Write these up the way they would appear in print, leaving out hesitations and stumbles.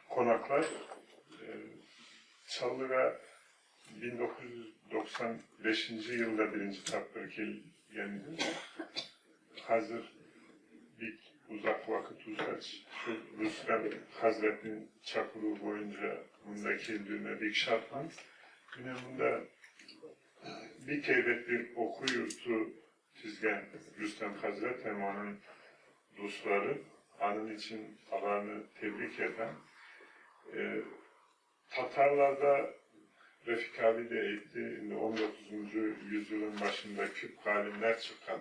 Konaklar Çallı'ya 1995 yılda birinci tapkır geldim. Hazır bir uzak vakit uzaç şu Rüstem Hazretinin çakuru boyunca bunda keldiğine bir şartlan. Yine bunda bir keybet bir oku yurtu tizgen Rüstem Hazret hem onun dostları anın için alanı tebrik eden Tatarlarda Refik abi de etti. Şimdi 19. Yüzyılın başında küp alimler çıkan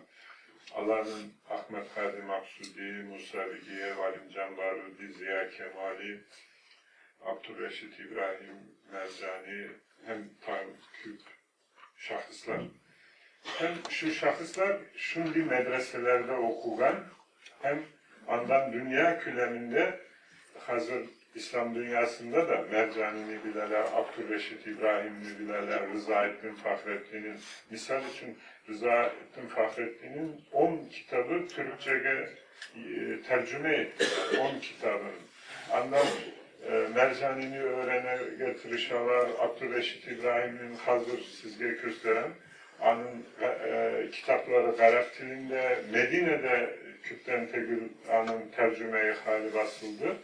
Allah'ın Ahmet Hadi Maksudi, Musa Bigiyev, Alimcan Barudi, Ziya Kemali, Abdülreşit İbrahim Mercani hem tam küp şahıslar. Hem şu şahıslar şimdi medreselerde okugan hem andan dünya küleminde hazır İslam dünyasında da Mercani'ni bilerler, Abdülreşit İbrahim'ini bilerler, Rızaettin Fahrettin'in. Misal için Rızaettin Fahrettin'in 10 kitabı Türkçe'ye tercüme ettiler, 10 kitabını. Andan Mercani'ni öğrene getirişalar, Abdülreşit İbrahim'in hazır sizge gösteren anın kitapları Arap dilinde, Medine'de Küpten Tegül anın tercümeyi hali basıldı.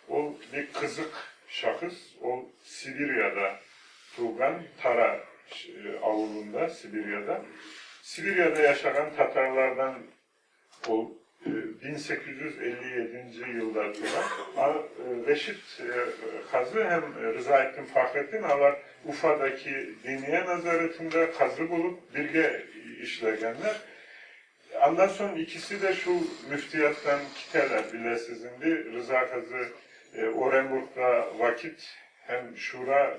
O bir kızık şahıs, o Sibirya'da Tuğan Tara avulunda Sibirya'da. Sibirya'da yaşayan Tatarlardan o 1857. Yılda tuğan. Reşit Kazı hem Rızaettin Fahrettin alar Ufa'daki Diniye Nazaretinde kazı bulup birge işlegenler. Ondan sonra ikisi de şu müftiyattan kiteler bilesizindi. Rıza Kazı Orenburg'da vakit hem Şura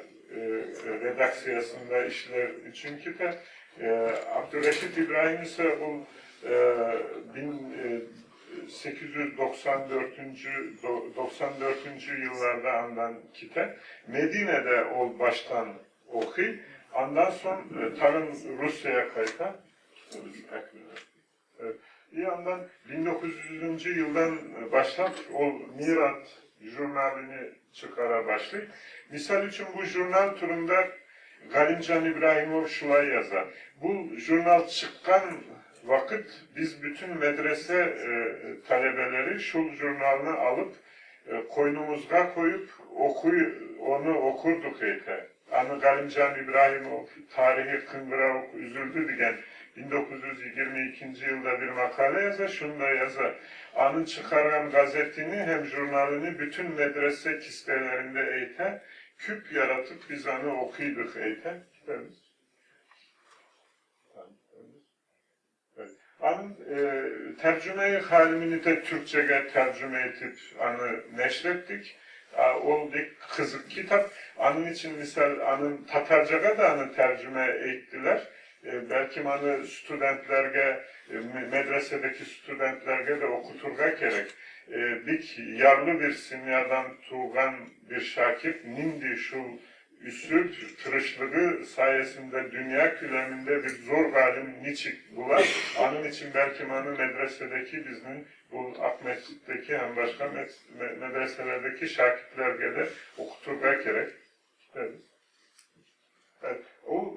redaksiyasında işler için kite. Abdülreşit İbrahim ise bu 1894. 94. Yıllarda andan kite. Medine'de ol baştan okuy. Ondan sonra tarım Rusya'ya kayta. Evet. Bir yandan 1900. Yıldan başlap o Mirat jurnalini çıkara başlay. Misal için bu jurnal turunda Galimcan İbrahimov şulay yazar. Bu jurnal çıkan vakit biz bütün medrese talebeleri şu jurnalını alıp koynumuzga koyup onu okurduk eyte. Anı Galimcan İbrahimov tarihi kıngıra üzüldü diyen 1922. Yılda bir makale yazar, şunu da yazar. Anın çıkaran gazetini hem jurnalini bütün medrese kistelerinde eyte, küp yaratıp biz anı okuyduk eyte. Evet. Evet. Anın tercümeyi halimini de Türkçe'ye tercüme etip anı neşrettik. O bir kızık kitap. Anın için misal anın Tatarca'ya da anı tercüme ettiler. Belki anı studentlerge, medresedeki studentlerge de okuturga gerek. Bir yarlı bir simyadan tuğan bir şakir nindi şu üslup tırışlığı sayesinde dünya küleminde bir zor galim niçik bular. Anın için belki anı medresedeki bizim bu Akmescit'teki hem başka medreselerdeki şakirtlerge de okuturga gerek. Evet. Evet. O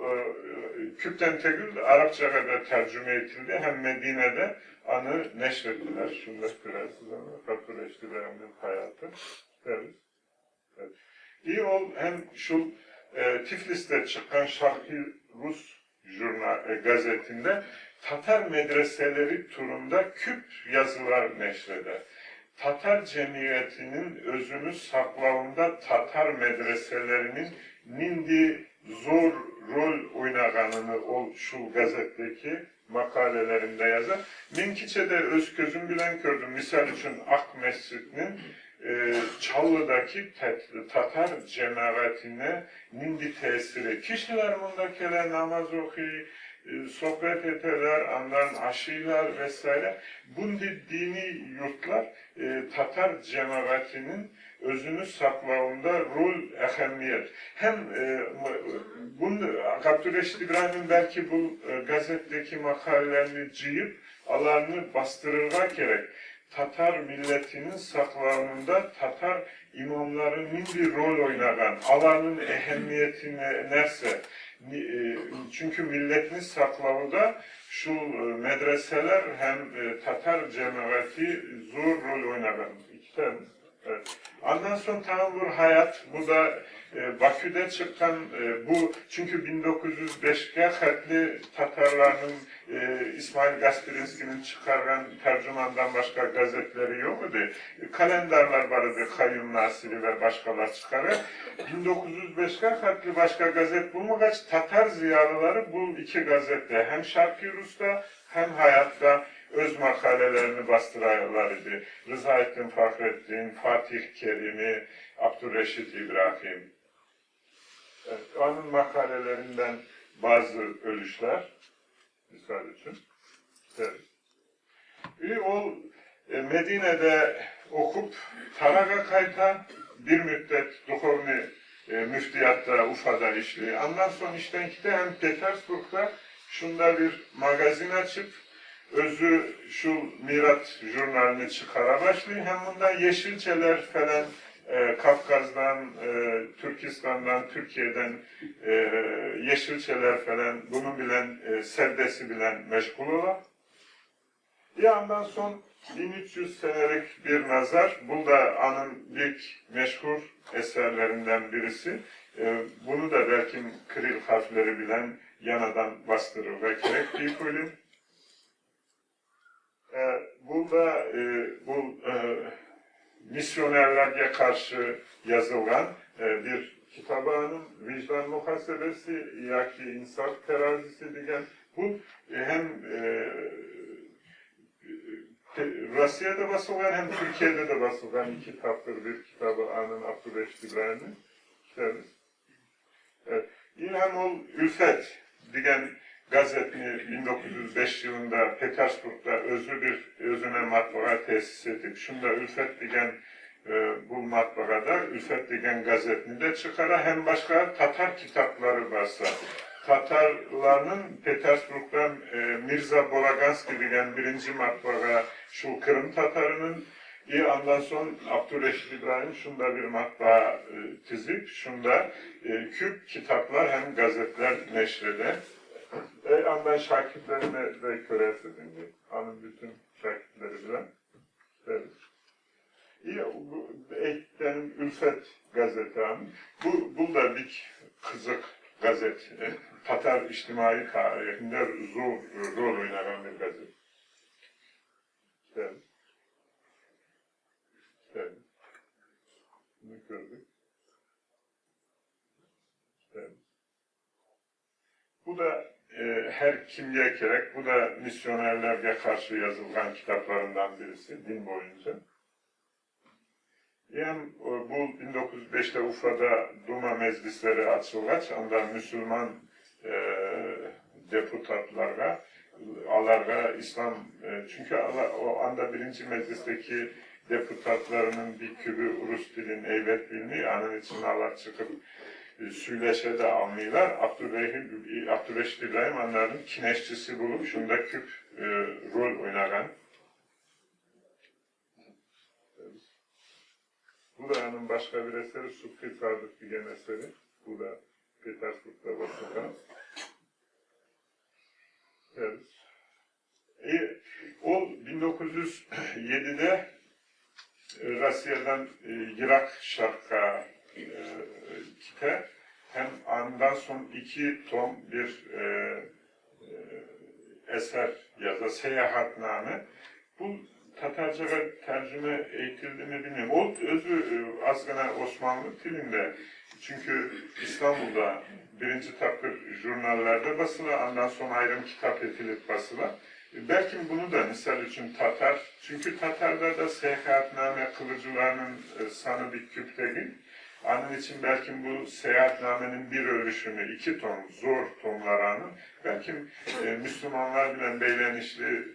Küpten Tegül Arapça'ya da tercüme edildi. Hem Medine'de anı neşrettiler. Şunu da görürsünüz ama Abdülreşit İbrahim'in hayatı. Evet. Evet. İyi ol hem şu Tiflis'te çıkan Şarkı Rus jurnal, gazetinde Tatar medreseleri turunda küp yazılar neşreder. Tatar cemiyetinin özünü saklavında Tatar medreselerinin nindi zor rol oynaganını o şu gazetteki makalelerinde yazar. Minkiçe'de öz gözüm bilen gördüm. Misal için Ak Mescid'in Çallı'daki Tatar cemaatine nindi tesiri. Kişiler bunda kele namaz okuyor, sohbet ederler, andan aşıylar vesaire. Bundi dini yurtlar Tatar cemaatinin özünü saklavında rol ehemmiyet. Hem bunu Abdülreşit İbrahim'in belki bu gazetteki makalelerini cıyıp alarını bastırırga gerek. Tatar milletinin saklanında Tatar imamların bir rol oynagan, alanın ehemmiyeti nerse, çünkü milletini saklavıda şu medreseler hem Tatar cemaati zor rol oynagan. İki tane. Evet. Ondan sonra tam bir hayat, bu da Bakü'de çıkan bu, çünkü 1905'ke xətli Tatarların İsmail Gaspirinski'nin çıkaran tercümandan başka gazetleri yok idi. Kalendarlar var idi, Kayyum Nasiri ve başkalar çıkarır. 1905'ke xətli başka gazet bulmagaç Tatar ziyalıları bu iki gazette hem Şarkı Rus'ta hem Hayat'ta öz makalelerini bastırarlar idi. Rızaettin Fahrettin, Fatih Kerimi, Abdurreşit İbrahim. Evet, onun makalelerinden bazı ölüşler, misal için. Evet. O Medine'de okup Taraga kayta bir müddet duhovni müftiyatta Ufa'da işli. Ondan sonra işten kite hem Petersburg'da şunda bir magazin açıp özü şu Mirat jurnalini çıkara başlıyor. Hem bundan yeşilçeler falan Kafkas'dan, Türkistan'dan, Türkiye'den yeşilçeler falan bunu bilen, sevdesi bilen meşgul ola. Bir yandan son 1300 senelik bir nazar, bu da anın ilk meşhur eserlerinden birisi. Bunu da belki Kiril harfleri bilen yanadan bastırır ve gerek deyip öyle. Burada bu misyonerlerge karşı yazılan bir kitabının vicdan muhasebesi ya ki insaf terazisi diyen bu hem Rusya'da basılan hem Türkiye'de de basılan iki kitaptır. Bir kitabı Anın Abdurreşit İbrahim'in kitabı. Evet. İlhamul Ülfet diyen gazetini 1905 yılında Petersburg'da özü bir özüne matbaa tesis edip, şunda Ülfet diyen bu matbaada Ülfet diyen gazetini de çıkara hem başka Tatar kitapları varsa Tatarlarının Petersburg'dan Mirza Boraganski diyen birinci matbaa şu Kırım Tatarının iyi andan son Abdurreşit İbrahim şunda bir matbaa tizip şunda küp kitaplar hem gazetler neşrede. Andan şakirtlerine de köresi şimdi. Anın bütün şakirtleri bilen. Evet. İyi, bu benim Ülfet gazete hanım. Bu da bir kızık gazet. Tatar içtimai tarihinde zor rol oynayan bir gazet. Evet. Evet. Bunu gördük. Evet. Bu da her kimliğe gerek, bu da misyonerlerge karşı yazılan kitaplarından birisi din boyunca. Yani bu 1905'te Ufa'da Duma meclisleri açılgaç, anda Müslüman deputatlarga, alarga İslam, çünkü o anda birinci meclisteki deputatlarının bir kübü Rus dilini eybet bilmiyor, anın için alar çıkıp söyleşe de almıyorlar. Abdurreşit İbrahim onların kineşçisi bulup şunda küp rol oynayan. Bu da onun başka bir eseri, Subhi Sadık diyen eseri. Bu da Petersburg'da basılan. Evet. O 1907'de Rusya'dan Irak Şark'a kite hem andan son 2 tom bir eser yazar, seyahatname. Bu Tatarca'a tercüme eğitildi mi bilmiyorum. O özü azgına Osmanlı dilinde. Çünkü İstanbul'da birinci tapır jurnallerde basıla, ondan sonra ayrım kitap etilip basıla. Belki bunu da misal için Tatar, çünkü Tatarlarda seyahatname kılıcılarının sanı bir küp değil. Onun için belki bu seyahatnamenin bir ölüşünü, 2 ton, zor tonlaranın, belki Müslümanlar bilen beylenişli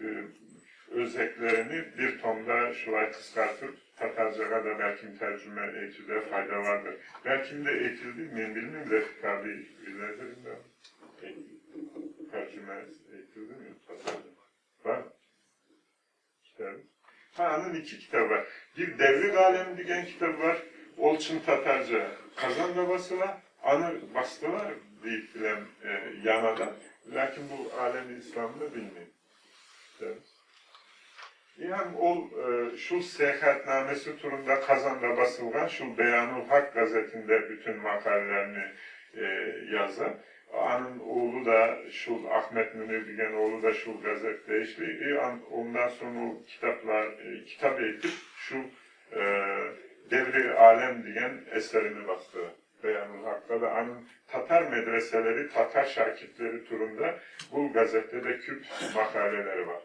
özeklerini bir tonda şurayı kıskartıp Tatarca'a da belki tercüme eğitilde fayda vardır. Belki de eğitildi mi bilmiyorum, Refik abi bilir de tercüme eğitildi mi Tatarca? Var mı? İşte. Ha, onun 2 kitabı var. Bir Devri Alem diyen kitabı var. Ol çın tatarca Kazanda basıla, anı bastılar deyip bilen yanada. Lakin bu alemi İslam'da bilmiyor. Evet. Hem ol şu seyahatnamesi turunda Kazan'da basılgan şu Beyanul Hak gazetinde bütün makalelerini yazar. Anın oğlu da şu Ahmet Münir diyen oğlu da şu gazette işli. Ondan sonra o kitaplar kitap eğitip şu Devri Alem diyen eserini bastı. Beyanul Hak'ta da anın Tatar medreseleri, Tatar şakitleri turunda bu gazetede küp makaleleri var.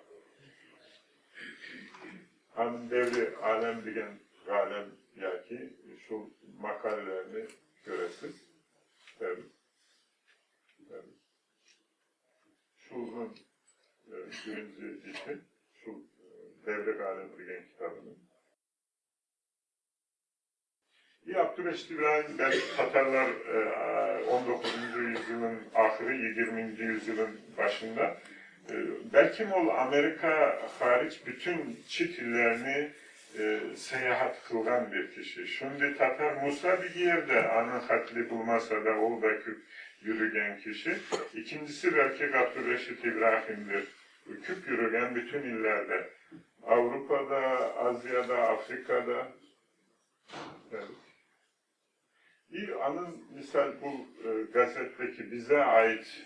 Anın Devri Alem diyen alem ya ki şu makalelerini göresiz. Evet. Evet. Şunun birinci cildi, şu Devri Alem diyen kitabının. İyi, Abdüreşit İbrahim belki Tatarlar 19. Yüzyılın ahırı, 20. Yüzyılın başında belki ol Amerika hariç bütün çit illerini seyahat kılgan bir kişi. Şimdi Tatar Musa bir yerde anın hatli bulmasa da ol da küp yürügen kişi. İkincisi belki Abdüreşit İbrahim'dir. Küp yürügen bütün illerde. Avrupa'da, Asya'da, Afrika'da. Evet. İyi, anın misal bu gazetteki bize ait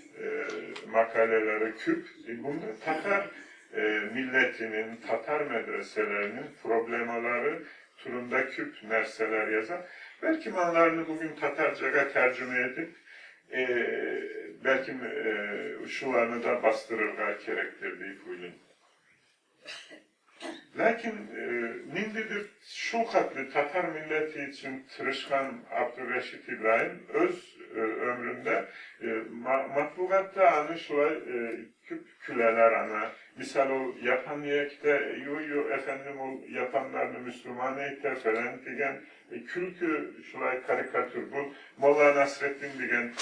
makaleleri küp, bunda Tatar milletinin, Tatar medreselerinin problemaları turunda küp nerseler yazar. Belki manlarını bugün Tatarcaga tercüme edip, belki şularını da bastırırlar gerektir deyip uylayın. Lakin nindidir şu katlı Tatar milleti için tırışkan Abdüreşit İbrahim öz ömründe matbuatta anı şulay küp küleler ana. Misal o yapan yekte yu yu efendim o yapanlarını Müslüman eyte falan digen külkü şulay karikatür bu Molla Nasreddin digen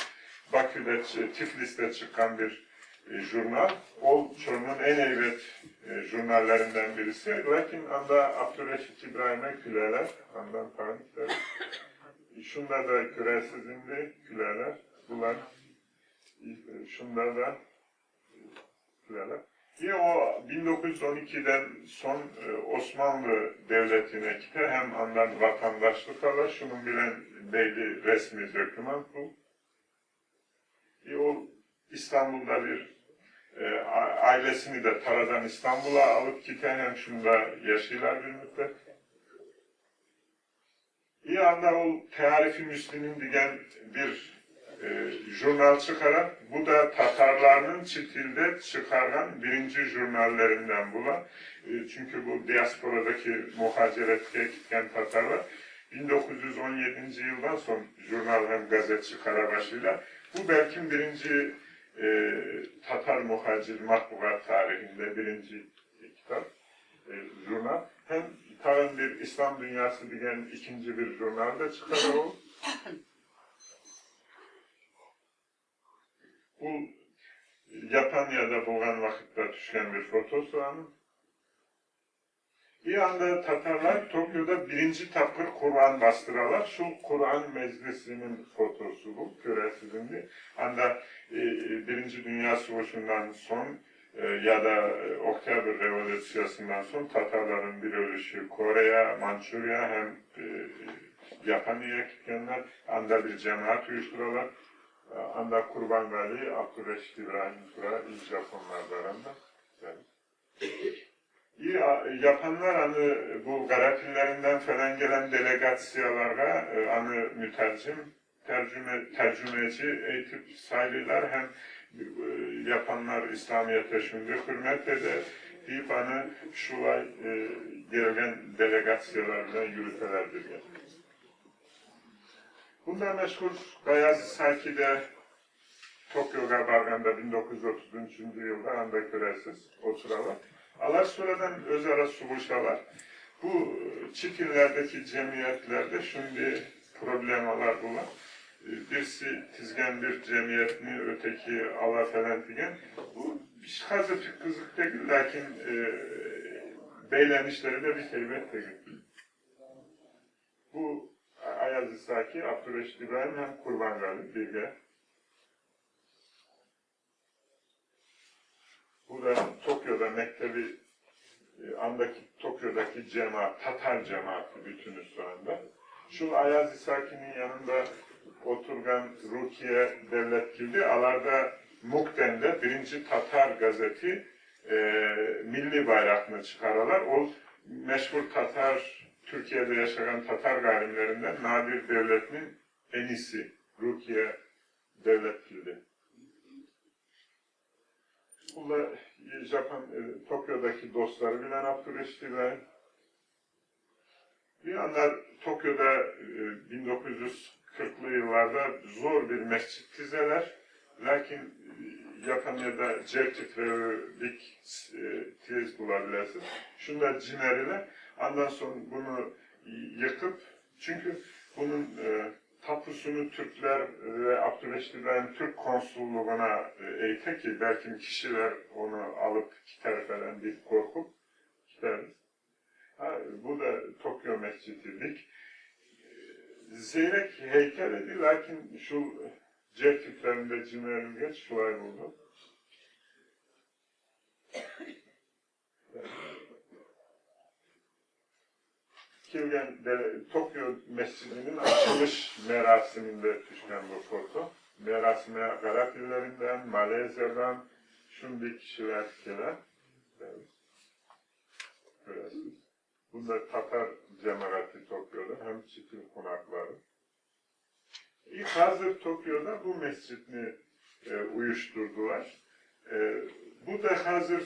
Bakü'de Tiflis'te çıkan bir jurnal. O çorunun en eybet jurnallerinden birisi. Lakin anda Abdüreşit İbrahim'e küleler. Andan panikler. Şunda da küresiz indi küleler. Bunlar şunda da küleler. Yine o 1912'den son Osmanlı Devleti'ne gider hem andan vatandaşlık alır. Şunun bilen belli resmi doküman bu. O İstanbul'da bir ailesini de Tara'dan İstanbul'a alıp giden hem şunda yaşıyorlar bir müddet. İyi anda o Tearifi Müslim'in diyen bir jurnal çıkaran, bu da Tatarlarının çitilde çıkaran birinci jurnallerinden bula. Çünkü bu diasporadaki muhacerete giden Tatarlar 1917. Yıldan son jurnal hem gazet çıkara başlıyorlar. Bu belki birinci Tatar muhacir matbuat tarihinde birinci kitap, jurnal. Hem tağın bir İslam Dünyası diyen ikinci bir jurnal da çıkar o. Bu Japonya'da bulgan vakitte düşen bir fotosu anın. Bir anda Tatarlar Tokyo'da birinci tapkır Kur'an bastıralar. Şu Kur'an meclisinin fotosu bu, küresizindi. Anda Birinci Dünya Savaşı'ndan son ya da Oktyabr Revolüsyası'ndan son Tatarların bir ölüşü Kore'ye, Mançurya hem Japonya'ya gidenler anda bir cemaat uyuşturalar. Anda Kurbangali, Abdüreşit İbrahim Tura, ilk Japonlar arasında. Yani. İyi, yapanlar hani bu Garapillerinden falan gelen delegatsiyalara anı mütercim, tercümeci eğitip saylılar hem yapanlar İslamiyet'e şimdi hürmet eder deyip anı şulay gelen delegatsiyalardan yürütelerdir. Yani. Bunda meşhur Gayazi Saki'de Tokyo'ya barganda 1933. Yılda anda küresiz o sıralar. Alar sonradan öz ara suvuşalar. Bu çitinlerdeki cemiyetlerde şimdi problemalar bulan. Birisi tizgen bir cemiyetini, öteki ala falan digen. Bu hazır kızık değil, lakin beylenişleri de bir heybet değil. Bu İsaki, Abdüreşit İbrahim hem Kurbangali birge. Bu da Tokyo'da mektebi, andaki Tokyo'daki cemaat, Tatar cemaati bütünü şu anda. Şu Ayaz İsaki'nin yanında oturgan Rukiye Devletgildi. Alarda Mukden'de birinci Tatar gazeti milli bayrakını çıkaralar. O meşhur Tatar, Türkiye'de yaşayan Tatar galimlerinden Nadir Devlet'in enisi Rukiye Devletgildi. Bu da Japon, Tokyo'daki dostları bilen Abdüreşit İbrahim. Bir yandan Tokyo'da 1940'lı yıllarda zor bir mescit tizeler. Lakin Japonya'da cer titrevi tez bulabilirsiniz. Şunda cinerile. Ondan sonra bunu yıkıp, çünkü bunun tapusunu Türkler ve Abdüreşit İbrahim Türk konsolluğuna eğite ki belki kişiler onu alıp gider falan deyip korkup gideriz. Ha, bu da Tokyo Mescidi'lik. Zeyrek heykel idi, lakin şu cer tiplerinde cinerilgeç şulay buldu. Kilgen Tokyo Mescidi'nin açılış merasiminde düşen bu foto. Merasime Arap illerinden, Malezya'dan şundi kişiler gelen. Evet. Görüyorsunuz. Bunlar Tatar cemaati Tokyo'da, hem çitin konakları. İlk hazır Tokyo'da bu mescidini uyuşturdular. Bu da hazır,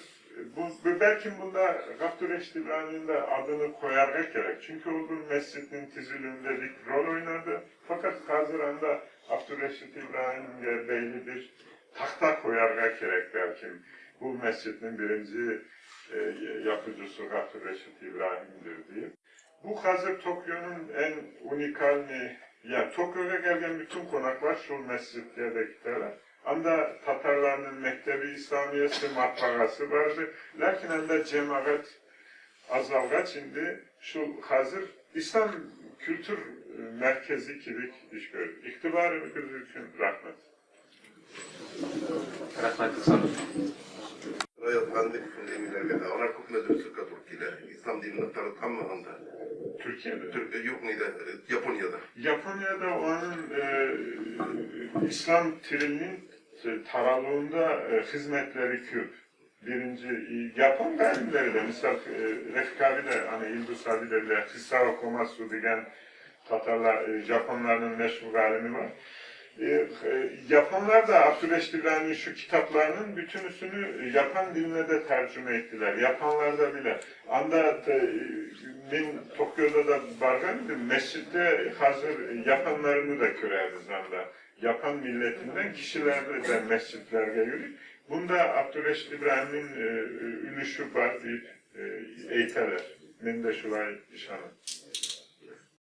bu belki bunda Abdüreşit İbrahim'in de adını koyarga gerek. Çünkü o bu mescidin tizilinde bir rol oynadı. Fakat hazır anda Abdüreşit İbrahim'e belli bir tahta koyarga gerek belki. Bu mescidin birinci yapıcısı Abdüreşit İbrahim'dir diye. Bu hazır Tokyo'nun en unikalni, yani Tokyo'ya gelen bütün konaklar şu mescitlerde giderler. Anda Tatarlarının Mektebi İslamiyesi, matbaası vardı. Lakin anda cemaat azalgaç şimdi şu hazır İslam kültür merkezi gibi iş görür. İktibarı için rahmet. Rahmet olsun. Yazgan emilerge de onlar ko'p madrasa Turkiyada İslam dinini tanıtan mı anda? Türkiye'de. Türk yok neydi? Japonya'da. Japonya'da onun İslam tilinin taralığında hizmetleri küp. Birinci Japon galimleri de misal Refik abi de hani İldus abi de bile Hisao Komatsu diyen Tatarlar, Japonların meşhur galimi var. Japonlar da Abdüreşit İbrahim'in şu kitaplarının bütünüsünü Japan diline de tercüme ettiler. Japonlar da bile. Anda min Tokyo'da da bargan mescitte hazır Japonlarını da göreriz anda. Japan milletinden kişiler de mescitlerde yürüyüp. Bunda Abdüreşit İbrahim'in ülüşü var deyip eğiterler. Men de şulay işanım.